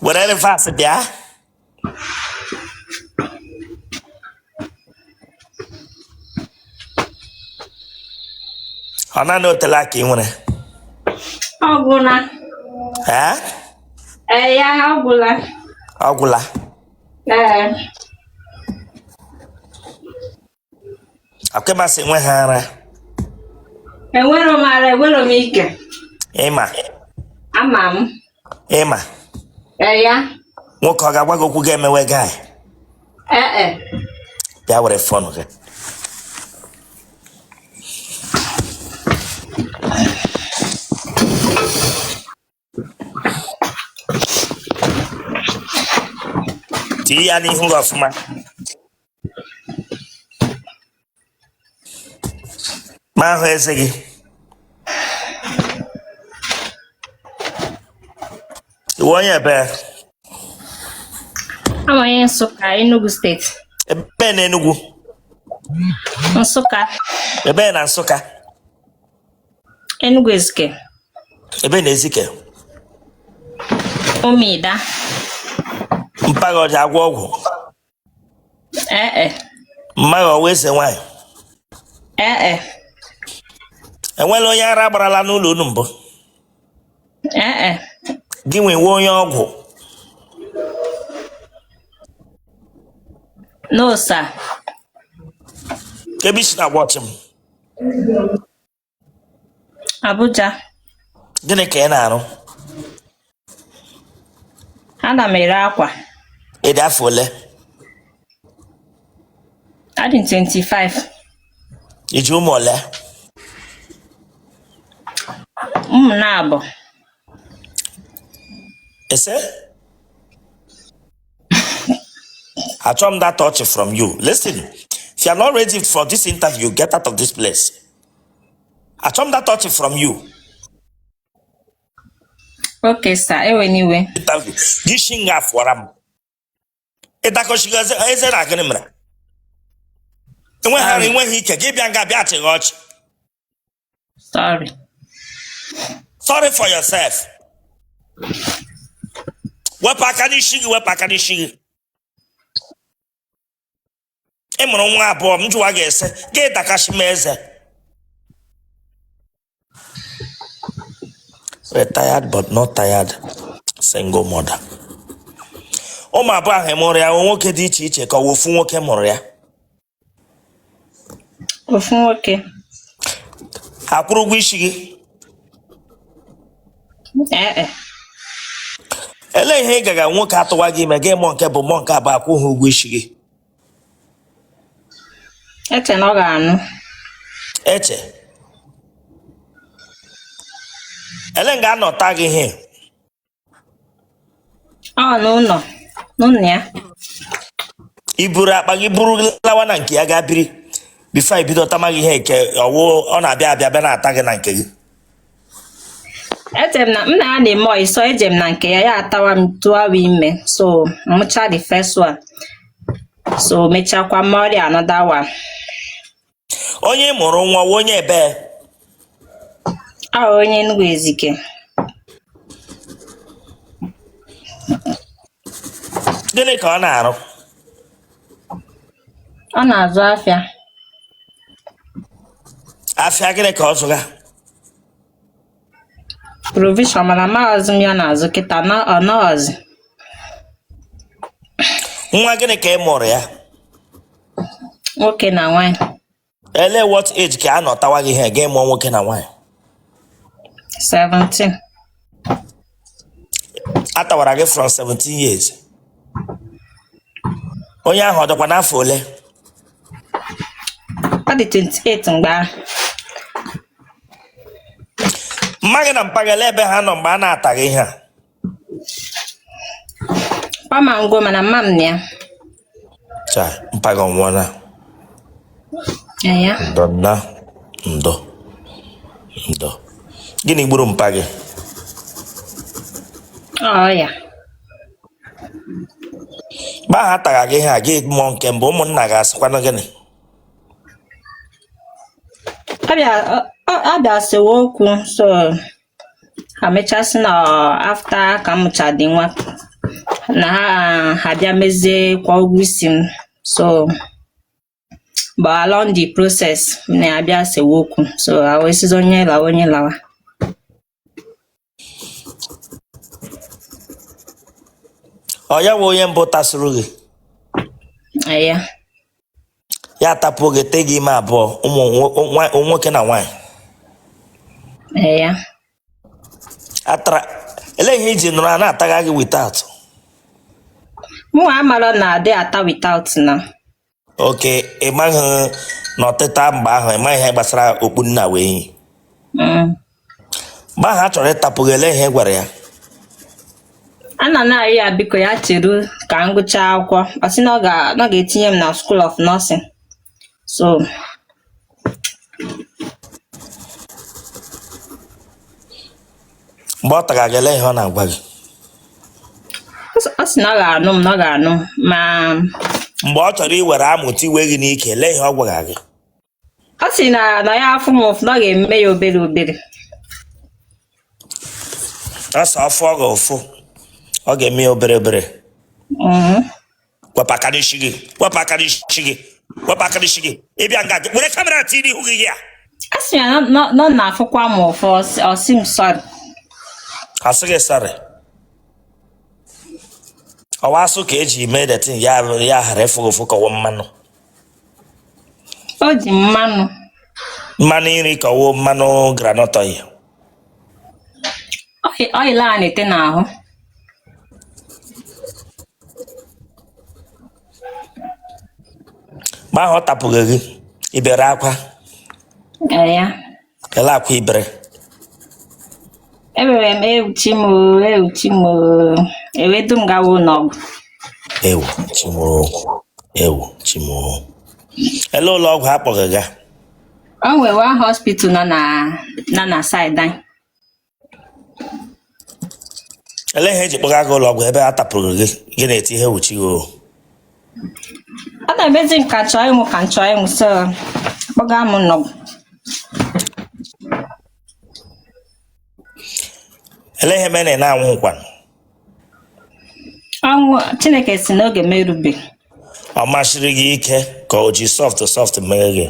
Were reverse bịa. Ọ naanị otele a ka ị nwere? Ọ gwụla. Ee? Ee, ya ọ gwụla. Ọ gwụla? Ee. Akwa ị ma sị enweghị ara? Enwero m ara, enwero m ike. Ị ma? Ama m. Ị ma? Ee ya. Nwoke ọ ga-agwa gị okwu ga-emewe gị? Ee e. Bịa were phone gị. Tinye ya n'ihu gị ọfụma. M ahụ eze gị. Ị wụ onye ebe? Abụ m onye Nsụka, Enugu steeti. Ebe na Enugu? Nsụka. Ebe na Nsụka? Enugu Ezike. Ebe na Ezike? Ụmụida. Mpa gị ọ ji agwọ ọgwụ? Ee e. Mma gị ọ wụ eze nwaanyị? Ee e. Enwela onye ara gbarala n'ụlọ unu mbụ? Ee e. Gị nwe onye ọgwụ? No, sir. Ebe i si na-awatch m? Abuja. Gịnị ka ị na-arụ? Ana m ere akwa. Ị dị afọ ole? Adị m 25. I ji ụmụ ole? Ụmụ naabọ. Ese? Achọ m that touch from you. Listen, if you are not ready for this interview, get out of this place. Achọ m that touch from you. Okay, sir. Ewena iwe. Interview. Gị shi nga fụọra m. Ịtakọchigo eze eze na gịnị mere? Enweghị ara Sorry. enweghị ike gị bịa nga bịa chịghị ọchị. Sorry. Sorry for yourself. Wepụ aka n'isi gị, wepụ aka n'isi gị. Ị mụrụ nwa abụọ, m jụwa gị ese, gị dakashi m eze. Retired but not tired single mother. Ụmụ abụọ ahụ ị mụrụ ya nwoke dị iche iche ka ọ wụ ofu nwoke mụrụ ya? Ofu nwoke. A kwụrụ ụgwọ isi gị? Ee e. Elee ihe ị gaga nwoke atụwa gị ime gị mụọ nke mbụ mụọ nke abụọ akwụghị ụgwọ isi gị? Eche na ọ ga-anụ. Eche. Ele nga a nọ taa gị ihe? Ọ n'ụlọ n'ụlọ ya. I buru akpa gị buru lawa na nke ya gaa biri before i bido tama gị ihe nke ọ wụ ọ na-abịa abịa bịa na-ata gị na nke gị. Eche m na m na ya na-eme ọyị so eje m na nke ya ya atawa m tụwa ime so m mụcha the first one so mechakwa mụọrọ ya another one. Onye ị mụrụ nwa wụ onye ebe? Ọ onye Enugu Ezike. Gịnị ka ọ na-arụ? Ọ na-azụ afịa. Afịa gịnị ka ọ zụga? Provision mana amaghịzị m ya na-azụ kịta na ọ nọghọzi. Nwa gịnị ka ị mụrụ ya? Nwoke na nwaanyị. Ele what age ka a nọ tawa gị ihe gị mụọ nwoke na nwaanyị? 17. A tawara gị from 17 years. Onye ahụ ọ dịkwa n'afọ ole? Ọ dị 28 mgbe ahụ. Mma gị na mpa gị ele ebe ha nọ mgbe a na-ata gị ihe a? Papa m anwụgo mana mma m nọ ya. Chai, mpa gị ọ nwụọla? Ee, ya. Ndo nna, ndo, ndo. Gịnị gburu mpa gị? Ọ ya. Mgbe ahụ a tara gị ihe a gị mụọ nke mbụ ụmụnna gị asịkwanụ gịnị? A bịa sewe okwu so ha mechaa sị na after ka m mụcha dị nwa Na ha bịa mezie kwa ụgwọ isi m. So but along the process m na ya bịa sewe okwu. So a wee sịzi onye lawa onye lawa. Ọ ya nwe onye mbụ tasịrị gị? Ya. Ya atapụ gị, tee gị ime abụọ, ụmụ nwoke na nwaanyị? Ya. Atara elee ihe iji nụrụ a na-atagha gị without? Mụnwa amarọ na adị ata without na. Okay, ị maghị na ọtịta mgbe ahụ, ị maghị ihe gbasara okpu nna wee yi. Mgbe ahụ a chọrọ ịtapụ gị, elee ihe ị gwara ya? Ana m na-arịọ ya biko ya cheru ka m gụchaa akwụkwọ. Ọ sị na ọ ga-etinye m na School of Nursing. So mgbe ọ taga gị, elee ihe ọ na-agwa gị? Ọ sị na ọ ga-anụ m, na ọ ga-anụ m ma. Mgbe ọ chọrọ iwere amụ tiwe gị n'ike, elee ihe ọ gwara gị? Ọ sị na ya afụ m ụfụ, na ọ ga-eme ya obere obere. Ọ sị ọ fụọ gị ụfụ, ọ ga-eme ya obere obere. Wepụ aka n'isi gị, wepụ aka n'isi gị, wepụ aka n'isi gị. Ị bịa nga were camera tinye n'ihu gị ya. A sị ya na ọ na-afụkwa m ụfụ, ọ sị m sorry. Ọ sị gị sorry. Ọ wụ asụ ka eji mee the thing ya ya ghara ịfụ gị ụfụ ka ọ wụ mmanụ? O ji mmanụ. Mmanụ nri ka ọ wụ mmanụ groundnut oil? Oil a na-ete n'ahụ. Mgbe ahụ ọ tapụghị gị, i bere akwa? Ee, ya. Ele akwa i bere? Ebere m ewu chi m o, ewu chi m o. Ewe du m gawa ụlọ ọgwụ. Ewu chi m o, ewu chi m o. Ele ụlọ ọgwụ a kpọghị ga? O nwere one hospital nọ na side anyị. Ele ihe eji kpọga gị ụlọ ọgwụ ebe a tapụrụ gị, gị na-eti ihe ewu chi gị o? Ọ na-emezi m ka m chọọ ịnwụ, ka m chọọ ịnwụ, so kpọga m n'ọgwụ. Ele ihe mere na ị na-anwụkwanụ? Ọnwụ Chineke sị na oge m erube. Ọ masịrị gị ike ka o ji soft soft mee gị?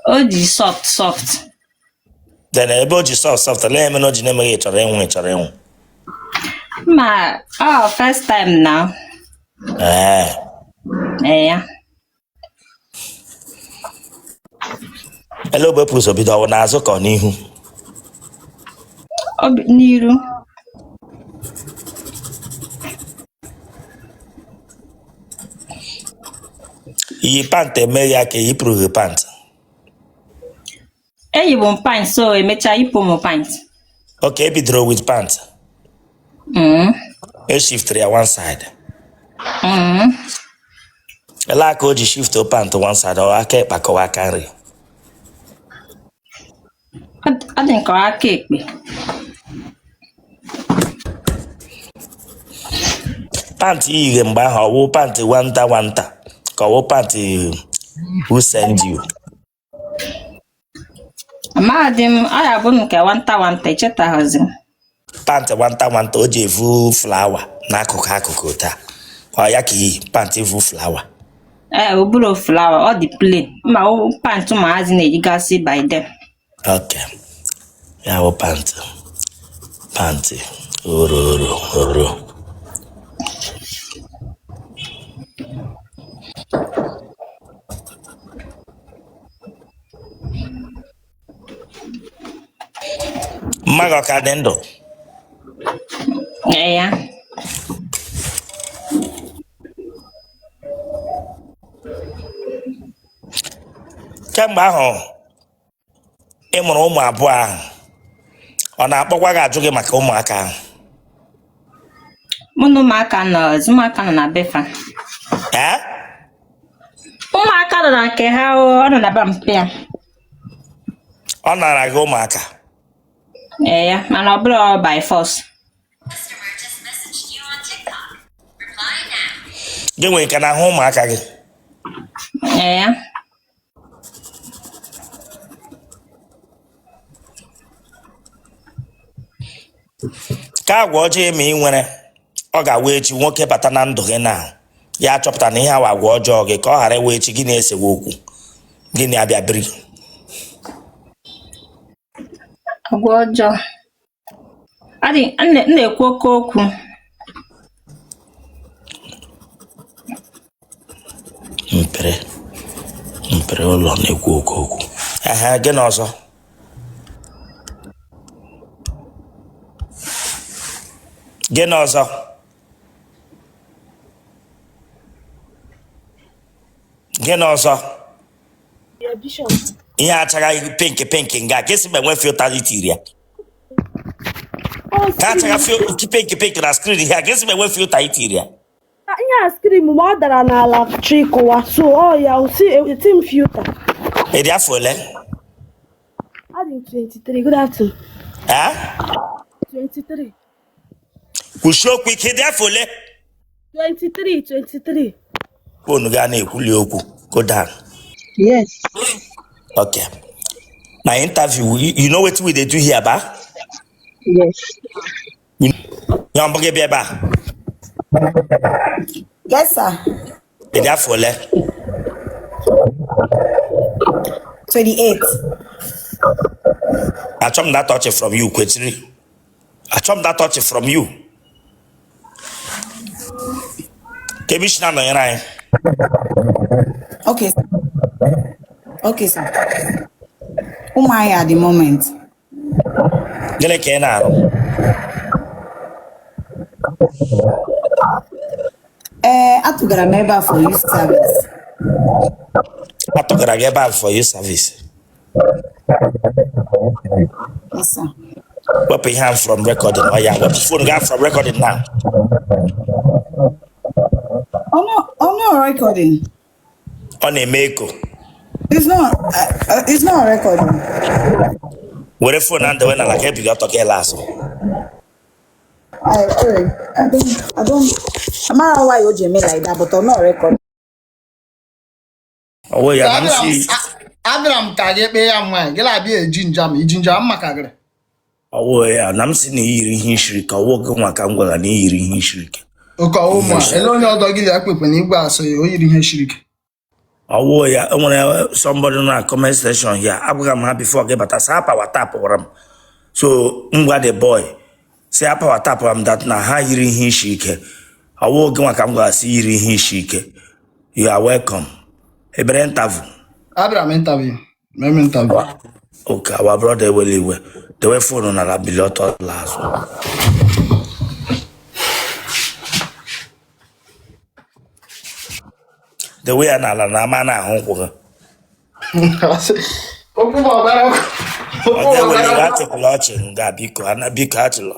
O ji soft soft. Then ebe o ji soft soft, ele ihe mere o ji na-eme gị ị chọrọ ịnwụ, ị chọrọ ịnwụ? Ma ọ first time na. Ee. Ee, ya. Ele ebe pụrụ ụzọ bido, ọ wụ n'azụ ka ọ n'ihu? N'iru. I yi pant eme ya ka eyipụrụ gị pant? Eyibu m pant, so emechaa yipụ m pant. Okay, ebidoro with pant. E shiftiri ya one side. Ele aka o ji shift pant one side, ọ aka ekpe ka ọ aka nri? Ọ dị nke aka ekpe. Pant i yighe mgbe ahụ, ọ wụ pant nwanta nwanta ka ọ wụ pant who send you? Amadị m, ọ ya bụ nke nwanta nwanta, echetaghazi m. Pant nwanta nwanta o ji evu flower n'akụkụ akụkụ taa, ọ ya ka i yi pant vu flower? Ee, ọ bụrọ flower, ọ dị plain, ma pant ụmụazị na-eyigasị by then. Okay, ya bụ pant pant oro oro oro. Mma gị ọ ka dị ndụ? Ee, ya. Kemgbe ahụ ị mụrụ ụmụ abụọ ahụ, ọ na-akpọkwa gị ajụ gị maka ụmụaka ahụ? Mụ na ụmụaka nọ, ụmụaka nọ na be fa. Ee? Ụmụaka nọ na nke ha, ọ nọ na be mpa ya. Ọ nara gị ụmụaka? Ee, ya, mana ọ bụrọ by force. Gị nwere ike na-ahụ ụmụaka gị? Ee, ya. Ka agwa ọjọọ ma ị nwere Ọ ga-awụ echi nwoke bata na ndụ gị na ya achọpụta na ihe awa agwa ọjọọ gị, ka ọ ghara ịwụ echi gị na-esewe okwu gị na-abịa biri. Agwa ọjọọ. Adị m na-ekwu oke okwu. Mpere mpere ụlọ na-ekwu oke okwu. Ehe, gịnị ọzọ? Gịnị ọzọ? Gịnị ọzọ? Ihe achaghị pink pink nga ka esi ma enwe filter itiri ya ka achaghị pink pink na screen ihe a ka esi ma enwe filter itiri ya. Ihe a screen mgbe ọ dara n'ala chọ ịkụwa, so ọ ya osi eti m filter. Ị dị afọ ole? Adị m 23. Good afternoon. Eh? 23. Kwusie okwu ike, ị dị afọ ole? 23, 23. Phone gị a na-ekwuli okwu. Go down. Yes. Okay. Na interview, you know wetin we dey do here, ba? Yes. Ya mbụ gị bịa ebe a. Yes, sir. Ị dị afọ ole? 28. Achọ m that touch from you, kwechiri. Achọ m that touch from you. Ka ebe isi na-anọnyere anyị. Okay, sir. Okay, sir. Ụmụahịa at the moment. Gịnị ka ị na-arụ? Ee, atụgara m ebe a for youth service. Atụgara gị ebe a for youth service. Yes, sir. Wepụ ihe ahụ from recording. Ọ ya wepụ phone gị from recording now. Ọ not recording. Ọ na-eme echo. It's not recording. Were phone ahụ dewe n'ala ka ebili ọtọ ka ịla azụ. I sorry. I don't amara why o ji eme like that, but ọ not recording. Ọwụ ya na m si Abịara m ka gị kpee ya nwaanyị gị na-abịa eji nja ma iji nja m maka gịrị. Ọwụ ya na m si na iyiri ihe ishiri ike. Ọwụ gị nwa ka m gwara na iyiri ihe ishiri ike. Oke ọwụ mụ a ele onye ọdọ gị na-ekpekpe na igwe asị o yiri ihe shiri ike. Ọwụ ya enwere somebody na comment section here, agwaghị m ha before gị bata sa power tap gwara m, so m gwa the boy si a power tap gwara m that na ha yiri ihe isi ike. Ọwụ gị nwa ka m gwara si yiri ihe isi ike. You are welcome. Ebere interview. Abịara m interview, mee m interview. Okay, our brother, ewele iwe, dewe phone n'ala, bili ọtọ la azụ. Dewe ya n'ala na ama na-ahụ ụkwụ gị. Okwu bụ ọbara. Ọ ga-ewele iwe, achịkwala ọchị nga, biko ana, biko achịla.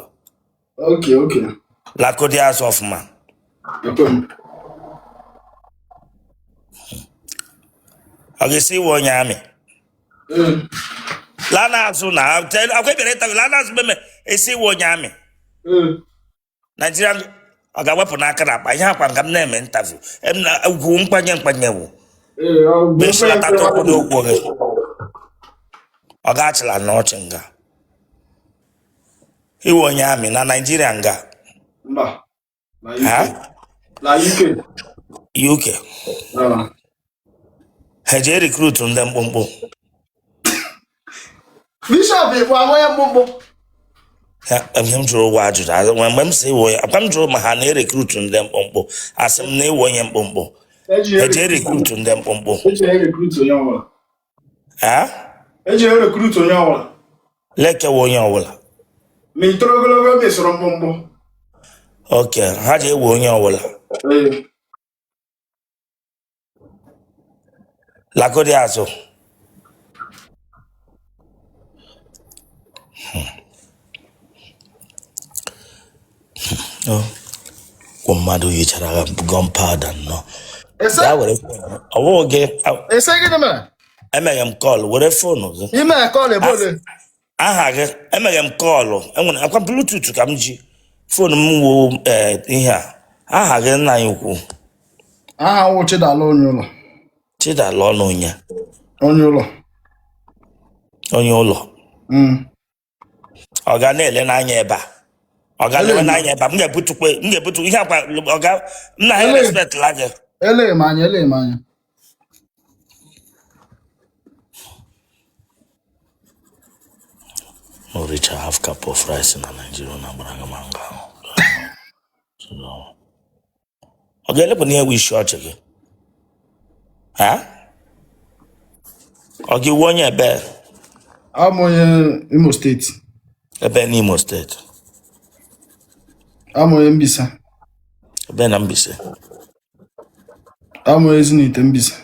Okay. Lakodi azụ ọfụma. Ekwe m. Ọ ga-esi iwe onye amị. Laa n'azụ na akwa ebere interview, laa n'azụ meme esi iwe onye amị. Naijiria ọ ga-ewepụ n'aka na akpa ihe akwa nga m na-eme interview em na ugwu mkpanye mkpanye wụ besilata okwu n'okwu gị. Ọ ga-achịla n'ọchị nga iwe onye amị na Naijiria nga. Mba. Na ha UK. Na UK. UK. Ha jee recruit ndị mkpụmkpụ. Bishop ịkpụ ahụ onye mkpụmkpụ. Ihe m jụrụ ụwa ajụjụ nwe mgbe m si iwe onye akwa m jụrụ ma ha na-erecruit ndị mkpụmkpụ, asị m na iwe onye mkpụmkpụ. Ha jee recruit ndị mkpụmkpụ. Eji recruit onye ọbụla. Ha Eji recruit onye ọbụla. lekewa onye ọbụla. Ma ị toro ogologo ma ị sọrọ mkpụmkpụ. Okay, ha ji ewe onye ọbụla. Ee. Lakodi azụ. Kwụ mmadụ yichara gunpowder nnọọ. Ese Ya were phone. Ọ bụghị gị. Ese gịnị mere? Emeghe m call, were phone gị. Ime call ebe ole? Aha gị, emeghe m call, enwere akwa Bluetooth ka m ji phone m wo ihe a. Aha gị, nna anyị ukwu? Aha wụ Chidala onye ụlọ. Chidala ọnụ onye? Onye ụlọ. Onye ụlọ. Mm. Ọ ga na-ele n'anya ebe a. Ọga, lewe n'anya ebe a, m ga-ebutukwe, m ga-ebutu ihe akwa. Ọga, nna ha, respect la gị. Ele m anya, ele m anya. O richa half cup of rice na Nigeria na agbara gị ma nga ahụ. Ọ ga-elepụ n'ihe wụ isi ọchị gị ha? Ọ gị wụ onye ebe? Abụ m onye Imo Steeti. Ebe n'Imo Steeti? Abụ m onye Mbaise. Ebe na Mbaise? Abụ m onye Ezinite Mbaise.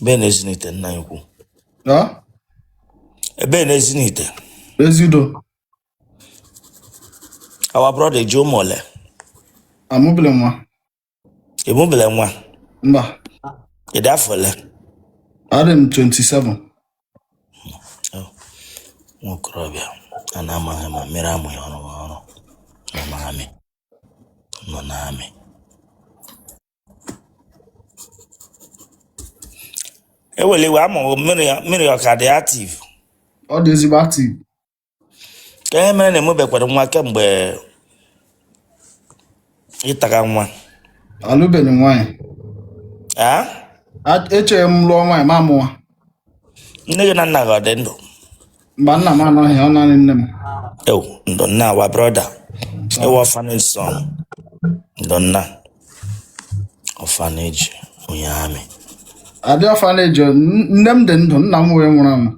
Ebe na Ezinite, nna ya ukwu? Ha? Ebe na Ezinite? Eziudo. Our brother, ji ụmụ ole? Amụbele nwa. Ị mụbele nwa? Mba. Ị dị afọ ole? Adị m 27. Oh, nwa okorobịa a na-amaghị ma mmiri amụghị ọrụ ọrụ nọ n'army, nọ n'army. Ewele iwe, amụghị mmiri, mmiri ọ ka dị active? Ọ dị ezigbo active. Ka ihe mere na emebekwara nwa kemgbe ịtaga nwa? Alụbeghị m nwaanyị. A? Echeghị m lụọ nwaanyị ma mụwa. Nne gị na nna gị ọ dị ndụ? Mba, nna m anọghị, ọ naanị nne m. Ew, ndo nna, our brother. Ewe orphanage son. Ndo nna. Orphanage onye army. Adị orphanage, nne m dị ndụ, nna m wee nwụrụ anwụ.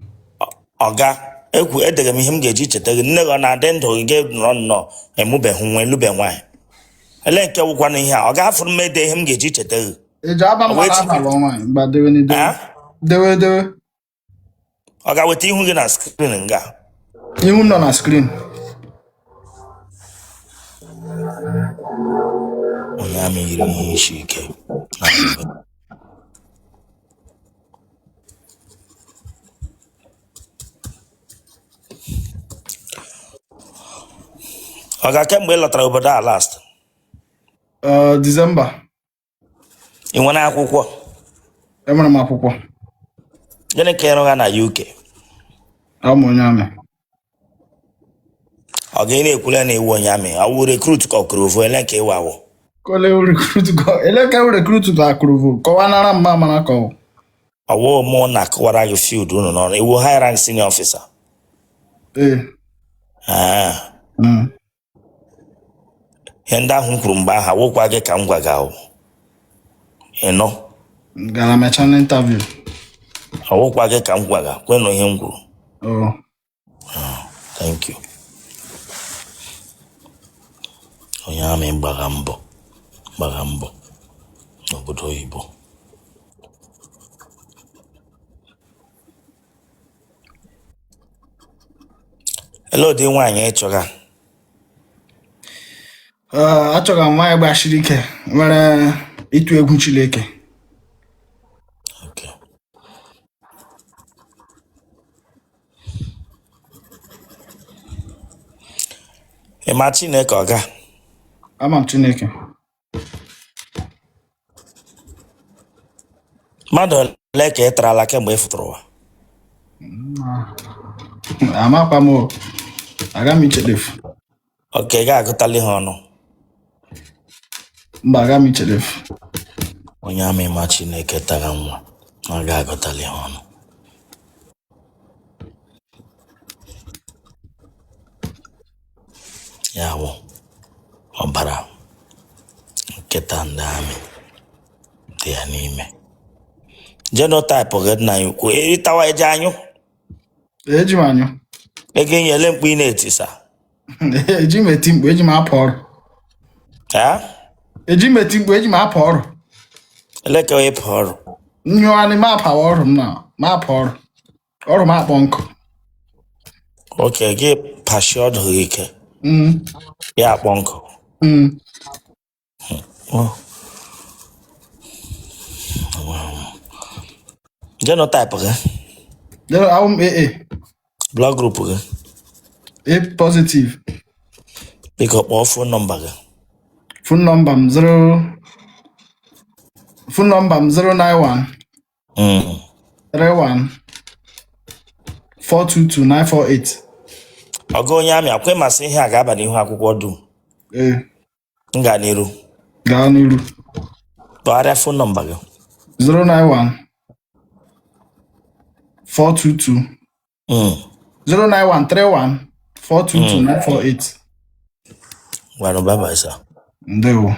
Ọga, ekwu edere m ihe m ga-eji cheta gị. Nne gị ọ na-adị ndụ? Gị nọrọ nnọọ emubeghị nwa, elube nwaanyị. Ele nke wụkwana ihe a? Ọ ga-afụrụ m ede ihe m ga-eji cheta gị. Eji aba Ọ mmadụ wee aba lụọ nwaanyị mgba dewe n'edewe. Ah? Dewe dewe. Ọ ga-weta ihu gị na screen nga. Ihu m nọ na screen. Onye army yiri ihe isi ike na mgbe. Ọ ga kemgbe ị lọtara obodo a last? December. Ị nwere akwụkwọ? Enwere m akwụkwọ. Gịnị ka ị rụga na UK? Abụ m onye army. Ọ ga na-ekwule na iwu onye army, ọ wụ recruit ka ọ kụrụ ele ka ịwa awụ? Kole recruit go ele ka recruit ka akụrụvo kọwanara mma mara ka ọ. Ọwụ mụ na akọwara gị field unu n'ọrụ iwu high rank senior officer? Ee. Ah, ihe ndị ahụ m kwuru mgbe ahụ awụkwa gị ka m gwa gị ahụ ịnọ. Gara mechaa na interview. Ọwụkwa gị ka m gwa gị, kwenụ ihe m kwuru. Oh. Thank you. Onye army gbaga mbọ, gbaga mbọ n'obodo oyibo. Ele ụdị nwaanyị ị chọga? Ee, achọga m nwaanyị gbasiri ike, nwere ịtụ egwu Chineke. Okay. Ị ma Chineke, ọga? Ama m Chineke. Mmadụ ole ka ị tarala kemgbe ị fụtara ụwa? Amakwa m o. Aga m ichedefu. Okay, ị ga-agụtali ha ọnụ? Mba, aga m ichedefu. Onye army ma Chineke tara nwa, ọ ga-agụtali ha ọnụ. Ya wụ ọbara nkịta ndị army dị ya n'ime. Genotype gị, nna ya ukwu, ịtawa eji anyụ? Eji m anyụ. Ego enyele mkpu ị na-etisa? Eji m eti mkpu, eji m apụ ọrụ. Ya? Eji m eti mkpu, eji m apụ ọrụ. Eleke ịpụ ọrụ? Nyụanị m apawa ọrụ m na m apụ ọrụ. Ọrụ m akpọ nkụ. Okay, gị pashi ọdụ gị ike? Ya akpọ nkụ? Mm. Oh. Genotype gị? Awụ m AA. Blood group gị? A positive. Biko kpọọ phone number gị. Phone number m 0 phone number m 091 31 422 948. Ọga onye army, akwa ịmasị ihe a ga-aba n'ihu akwụkwọ dum. Ee. M gaa n'iru? Gaa n'iru. Tụgharịa phone number gị. 091 422 091 31 422 948. Ngwanụ, bye bye, sir. Ndewo.